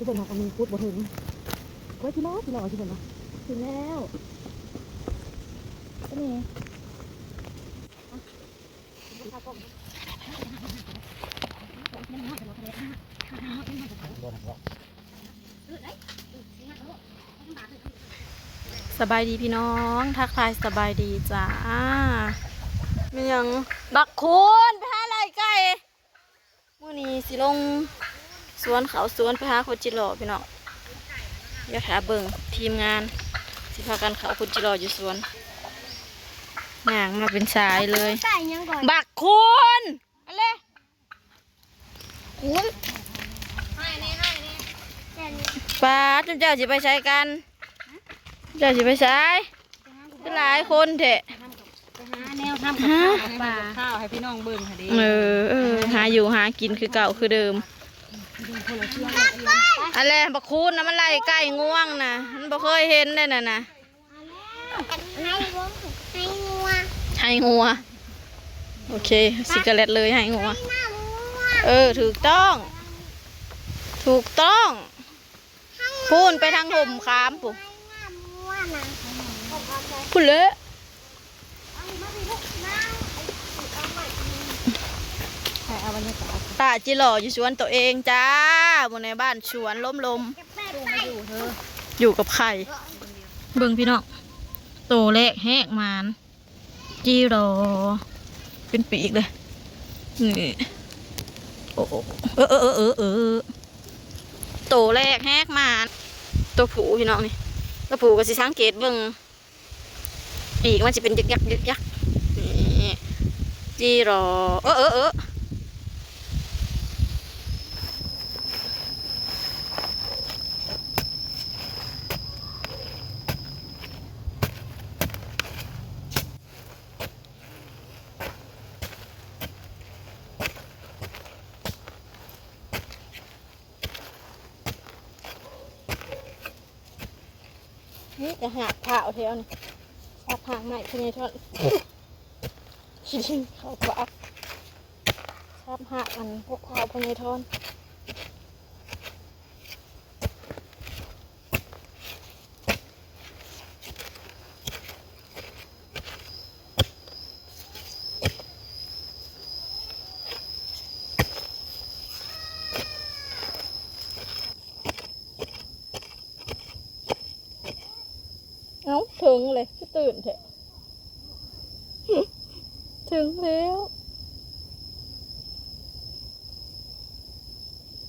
เพิ่นว่าอันนี้ขุดบ่ถึง ไว้ที่รอ ที่รอ ที่เพิ่นว่า ถึงแล้ว อันนี้ สบายดีพี่น้อง ทักทายสบายดีจ้า มีหยัง บักคูณ ไปหาไล่ไก่ มื้อนี้สิลงสวน เข้าสวนไปหาขุดจิหล่อพี่น้อง เดี๋ยวถ้าเบิ่งทีมงาน สิพากันเข้าขุดจิหล่ออยู่สวน ย่างมาเป็นสายเลย ไก่ยังก่อน บักคูณ อันเล คูณ ปาด เจ้าสิไปไสกัน เจ้าสิไปไส คือหลายคนแท้ ไปหาแนวทำกับข้าว หา ปลา ข้าวให้พี่น้องเบิ่งหั่นเด้ เออ เออ หาอยู่หากินคือเก่าคือเดิม อันแล บักคูณนะ มันไล่ไก่งวงนะ มันบ่เคยเห็นเด้นั่นนะ ไฮงัว ไฮงัว โอเค ซิกาเล็ตเลย ไฮงัว ไฮงัว เออ ถูกต้อง ถูกต้อง พู้นไปทางห่มขามพู้น พู้นเลย ถ่ายเอาบรรยากาศ ป้าจิหล่ออยู่สวนตัวเองจ้า บ่ในบ้านสวนลมๆ อยู่กับไข่ เบิ่งพี่น้อง โตแรกแฮกหมาน จิหล่อ เป็นปีกเลย นี่ โอ้ เออ เออ โตแรกแฮกหมาน โตผู้พี่น้องนี่ โตผู้ก็สิสังเกตเบิ่ง ปีกมันสิเป็นยึกยักยึกยัก นี่ จิหล่อ เออ เออ เออ นี่แต่หากพร้าวแถวนี่ สับหากไม้พะเยทอน ขี้ดินเข้าปาก สับหากอันพวกพร้าวพะเยทอน เอ้า เถิงเลย คือตื่นแท้ เถิงแล้ว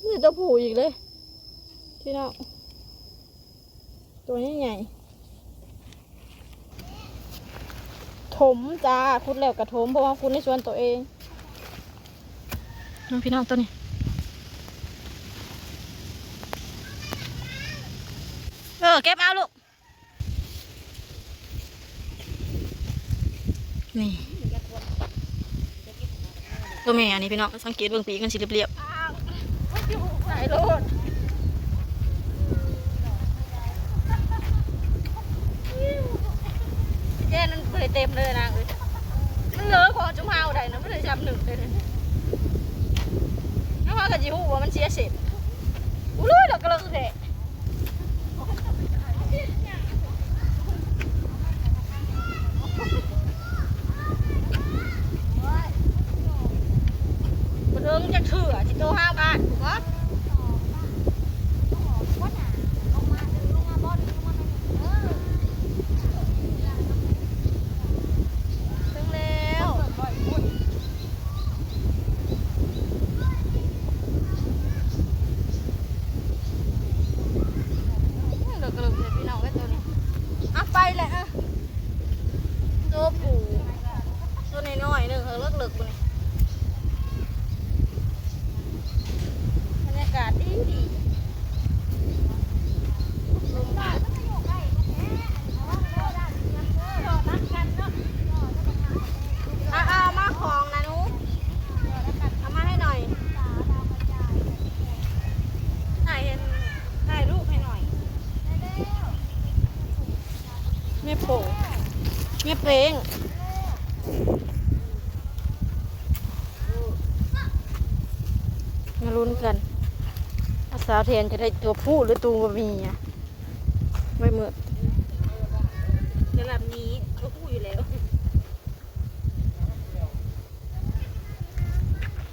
นี่ตัวผู้อีกเลย พี่น้อง ตัวใหญ่ๆ ถมจ้า ขุดแล้วก็ถม เพราะว่าขุดในสวนตัวเอง น้องพี่น้องตัวนี้ เออ เก็บเอาลูก นี่ ตัวแม่อันนี้พี่น้อง สังเกตเบิ่งปีกมันสิเรียบๆ อ้าว มันอยู่หลายโลด แจ้นั่นบ่ได้เต็มเลยนางเอ้ย มันเหลือพอจุ่มเฮาได้นะ มันเลยจำหนึ่งเลยนะ แล้วเฮาก็สิฮู้ว่ามันเสียเส้น อุ้ย ดอกกระเลิกแท้ บ่เถิงจักเทื่อ สิโตห้าบาทบ่ เถิงแล้ว อืม เลิกๆ เลยพี่น้องเอ้ย ตัวนี้ อ่ะ ไปเลย อ่ะ ตัวผู้ ตัวน้อยๆ หนึ่ง เลิกๆ ตัวนี้ บรรยากาศดีดี เอา เอามาของนะหนู เอามาให้หน่อย ถ่ายเห็น ถ่ายรูปให้หน่อย แม่โป แม่เป้ง มาลุ้นกัน เอา ສາວແທນຈະໄດ້ຕົວຜູ້ ຫຼື ຕົວເມຍ ໄວ້ມື້ ລະດັບນີ້ຕົວຜູ້ຢູ່ແລ້ວ.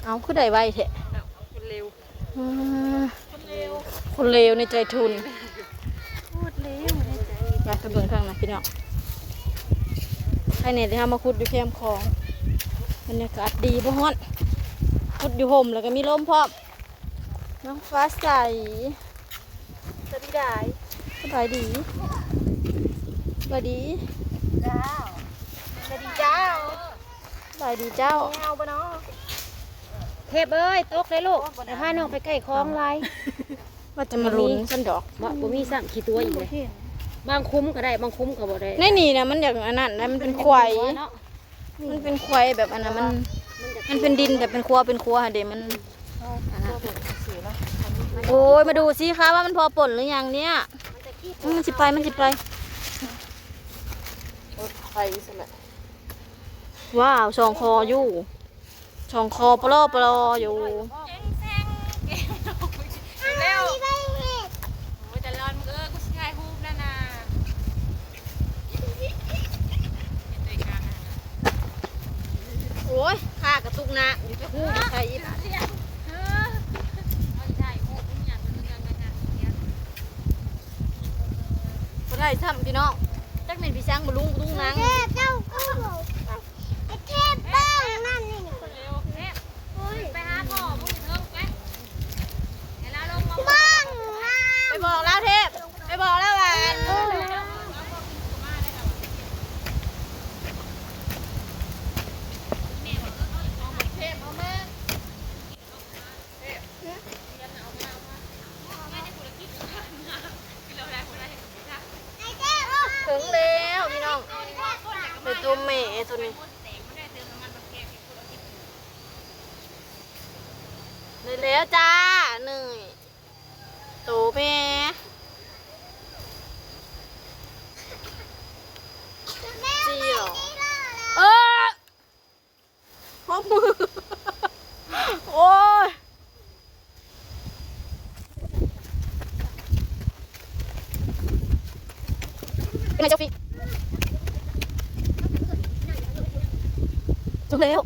ເອົ້າ ຄືໄດ້ໄວແທ້ ເອົ້າ ຄົນເລວ ອືມ ຄົນເລວ ຄົນເລວໃນໃຈທຸ່ນ ໂຄດເລວໃນໃຈ. ໄປ ໄປເບິ່ງທາງນັ້ນພີ່ນ້ອງ ໃຄແດ່ທີ່ເຮົາມາຂຸດຢູ່ແຄມຂອງ ບັນຍາກາດດີ ບໍ່ຮ້ອນ ຂຸດຢູ່ຮົ່ມ ແລ້ວກໍມີລົມພ້ອມ. ນ້ອງຟ້າໃສ ສະບາຍດີ ສະບາຍດີ ສະບາຍດີເຈົ້າ ສະບາຍດີເຈົ້າ. ເຫງົາບໍ່ເນາະ ເທບເອີຍ ຕົກເດ້ລູກ ຢ່າພານ້ອງໄປໃກ້ຂອງຫຼາຍ ວ່າຈະມາລຸ້ນຊັ້ນດອກ. ບໍ່ ບໍ່ມີຊ້ຳ ຂີ້ຕົວະອີກເລີຍ ບາງຄຸ້ມກໍໄດ້ ບາງຄຸ້ມກໍບໍ່ໄດ້. ໃນນີ້ນະ ມັນຢາກອັນນັ້ນນະ ມັນເປັນຄວາຍ ເນາະ. ມັນເປັນຄວາຍແບບອັນນັ້ນ ມັນ ມັນເປັນດິນ ແຕ່ເປັນຂົວ ເປັນຂົວຫັ້ນເດ ມັນ ໂອ້ຍ ມາດູຊິຄະວ່າມັນພໍປົ່ນຫຼືຍັງເນຍ. ອືມ ມັນຊິໄປ ມັນຊິໄປ. ໂອ້ຍ ໄປຊັ້ນແຫຼະ. ວ້າວ ສອງຄໍຢູ່ ສອງຄໍປະລໍປະລໍຢູ່. ແລ້ວ ໂອ້ຍ ຕະຫຼອນ ເອີ ກູຊິຖ່າຍຮູບນະນາ. ໂອ້ຍ ຂ້າກະຕຸກນະ ຢູ່ຈະຮູ້ຢູ່ໃສອີກ. ບໍ່ໄດ້ຊ້ຳພີ່ນ້ອງ ຈັກແມ່ນພີ່ຊ້າງບໍ່ລຸງ ລຸງນາງ. ເທບເຈົ້າກໍບອກ ໄອ້ເທບເບິ່ງນັ້ນນີ້. ໂອ້ຍ ໄປຫາພໍ່ມຶງເທີໄປ ໃຫ້ລາວລົງມາ ເບິ່ງນະ ໄປບອກລາວເທບ ໄປບອກລາວວ່າ ເອີ ເຖິງແລ້ວພີ່ນ້ອງ ໄປຕົວແມ່ຕົວນີ້. ໄດ້ແລ້ວຈ້າ ນີ້ ໂຕແມ່ ຈີ່ ເອີ ໂອ້ຍ ເປັນໄງເຊວຟີ້? ຈົບແລ້ວ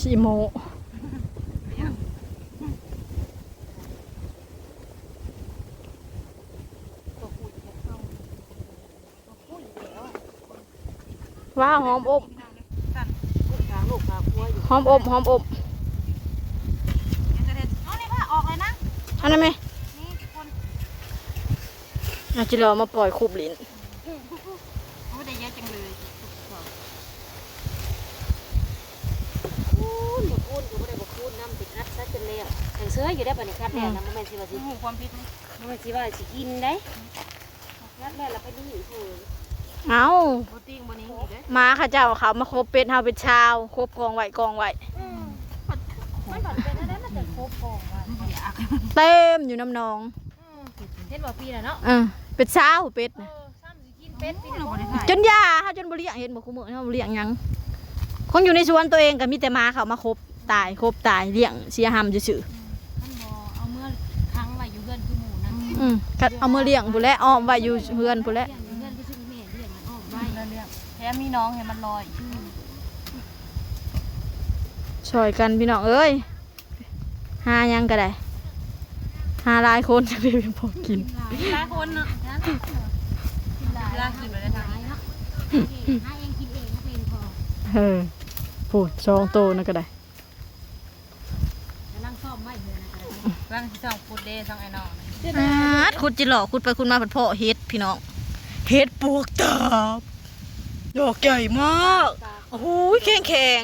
ຂີ້ໂມ້. ວ້າວ ຫອມອົບ ຫອມອົບ ຫອມອົບ. ເອົານີ້ພາອອກເລີຍນະ ອັນນັ້ນແມ່ ນີ້ທຸກຄົນ ອາດຈະເອົາມາປ່ອຍຄຸບຫຼິ້ນ. ໂອ້ ໄດ້ເຍອະຈັງເລີຍ. ຄູນ ບໍ່ຄູນກໍບໍ່ໄດ້ບໍ່ຄູນນຳ ຊິຄັດຊະຈົນແລ້ວ. ຍັງເຊີຍຢູ່ໄດ໋ ບາດນີ້ຄັດແລ້ວນະ ອືມ ບໍ່ແມ່ນຊິວ່າຊິ ບໍ່ຮູ້ຄວາມຜິດນະ ບໍ່ແມ່ນຊິວ່າຊິກິນໄດ໋. ເອົາ ໝາເຂົາເຈົ້າເຂົ້າມາຄົບເປັດເຮົາເປັນຊາວ ຄົບກອງໄວ້ ກອງໄວ້. ອືມ ມັນເປັນແນວໃດ ມັນຈະຄົບກອງໄວ້ ເຕັມຢູ່ນຳໜອງ. ອືມ ເຫັນບໍ່ປີນະເນາະ ເອີ ເປັນຊາວເປັດ ເອີ ຊ້ຳຊິກິນເປັດ ຈົນຢ່າ ເຮົາຈົນບໍ່ລ້ຽງ ເຫັນບໍ່ ຄູ່ມື້ເຮົາບໍ່ລ້ຽງຫຍັງ. ຄົນຢູ່ໃນສວນຕົວເອງກໍມີແຕ່ໝາເຂົ້າມາຄົບ ຕາຍ ຄົບຕາຍ ລ້ຽງເສຍຫຳຊື່ໆ. ອືມ ມັນບໍ່ເອົາເມືອຂັງໄວ້ຢູ່ເຮືອນຄືໝູ່ນັ້ນ. ອືມ ກັດເອົາເມືອລ້ຽງພຸ້ນແຫຼະ ອ້ອມໄວ້ຢູ່ເຮືອນພຸ້ນແຫຼະ. ລ້ຽງຢູ່ເຮືອນຄືຊື່ແມ່ລ້ຽງອ້ອມໄວ້ ແຖມມີໜອງໃຫ້ມັນລອຍ. ອືມ ຊ່ອຍກັນພີ່ນ້ອງເອີຍ ຫາຫຍັງກໍໄດ້ ຫາຫຼາຍຄົນຈະໄດ້ພໍກິນ. ຫຼາຍຄົນເນາະ ກິນຫຼາຍ ກິນຫຼາຍ ກິນຫຼາຍເນາະ ຫາເອງກິນເອງ ເປັນພໍ. ເອີ ພຸ້ນ ສອງໂຕນັ້ນກໍໄດ້. ກຳລັງຊ້ອມໄວ້ເດີນະ ກຳລັງຊິຊ້ອມຂຸດເດ້ ຊ່ອງໄອ້ນ້ອງ. ອາດ ຂຸດຈິຫຼໍ້ ຂຸດໄປຂຸດມາ ພັດເພາະເຫັດພີ່ນ້ອງ ເຫັດປວກຕາບ ດອກໃຫຍ່ມາກ. ໂອ້ໂຫ ແຂງ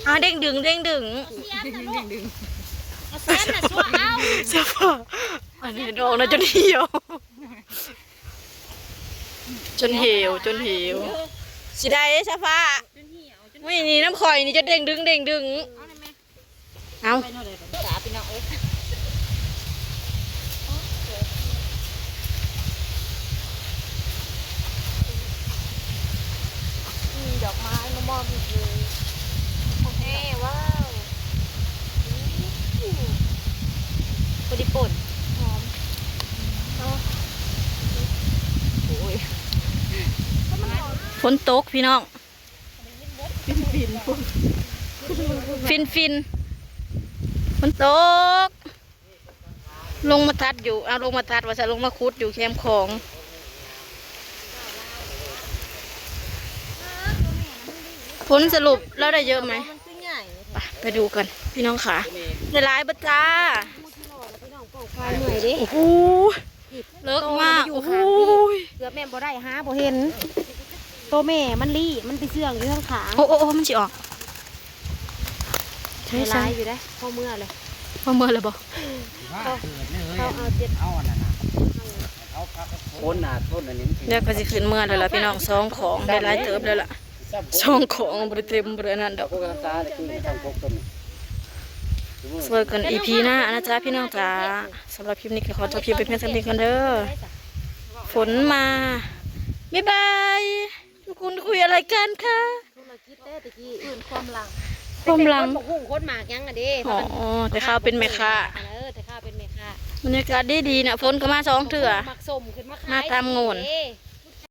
ໆ ອ່າ ເດ້ງດຶງ ເດ້ງດຶງ ເອົາແຊນນະ ຊວກເອົາ ສະພາບ ອັນນີ້ດອກນະຈົນຫ່ຽວ ຈົນຫ່ຽວ ຈົນຫ່ຽວ ຊິໄດ້ຊະພາບ. ໂອ້ຍ ນີ້ນຳຂ້ອຍນີ້ ຈົນເດ້ງດຶງ ເດ້ງດຶງ ເອົາ ໄປແນວໃດບັດນີ້ ສາ ພີ່ນ້ອງເອີຍ. ດອກໄມ້ມາມອບໃຫ້ເລີຍ. ໂອເຄ ວ້າວ ອືມ ພໍດີປົ່ນ ຫອມ ເອົາ ໂອ້ຍ ຝົນຕົກພີ່ນ້ອງ ຝິ່ນໆ ຝົນ ຝິ່ນໆ ຝົນຕົກ. ລົງມາຕັດຢູ່ ເອົາ ລົງມາຕັດວ່າຊັ້ນ ລົງມາຂຸດຢູ່ແຄມຂອງ. ຜົນສະຫຼຸບລາວໄດ້ເຍອະໄໝ? ໄປ ໄປດູກັນພີ່ນ້ອງຂາ ໄດ້ຫຼາຍບໍ່ຈ້າ? ໂອ້ໂຫ ເລິກມາກ ໂອ້ໂຫ ເກືອບແມ່ນບໍ່ໄດ້ ຫາບໍ່ເຫັນ. ໂຕແມ່ມັນລີ້ ມັນໄປເຊື່ອງຢູ່ທາງຂ້າງ. ໂອ້ ໂອ້ ໂອ້ ມັນຊິອອກ ໃຊ່ ຫຼາຍຢູ່ເດ້. ພໍເມືອແລ້ວ ພໍເມືອແລ້ວບໍ່? ວ່າເກີດເລີຍ ເຂົາເອົາເຈັດ ເອົາອັນນັ້ນນະ ເອົາຜັກ ຄົນໜ້າຄົນອັນນີ້ ດຽວກໍຊິຂຶ້ນເມືອແລ້ວລະພີ່ນ້ອງ ສອງຂອງ ໄດ້ຫຼາຍເຕີບແລ້ວລະ ສອງຂອງ ບໍ່ໄດ້ເຕັມ ບໍ່ໄດ້ອັນນັ້ນດອກ. ພວກຮັກສາໄດ້ຄືທັງພວກຕົນ ຊ່ວຍກັນ ອີພີ ໜ້ານະຈ້າພີ່ນ້ອງຈ້າ. ສຳລັບຄລິບນີ້ກໍຂໍຈົບຄລິບໄປພຽງສ່ຳນີ້ກ່ອນເດີ. ຝົນມາ ບາຍບາຍ. ທຸກຄົນຄຸຍອະໄລກັນຄະ? ທຸລະກິດເດ້ຕະກີ້ ຄວາມຫຼັງ ຄວາມຫຼັງ ເປັນຄົນບໍ່ຮູ້ຄົນໝາກຫຍັງອະເດ້. ອໍ ແຕ່ຂ້າວເປັນແມ່ຄ້າ ເອີ ແຕ່ຂ້າວເປັນແມ່ຄ້າ. ບັນຍາກາດດີໆນະ ຝົນກໍມາສອງເທື່ອ ໝາກສົ້ມຂຶ້ນມາຂາຍ ມາຕາມໂງ່ນເດ້.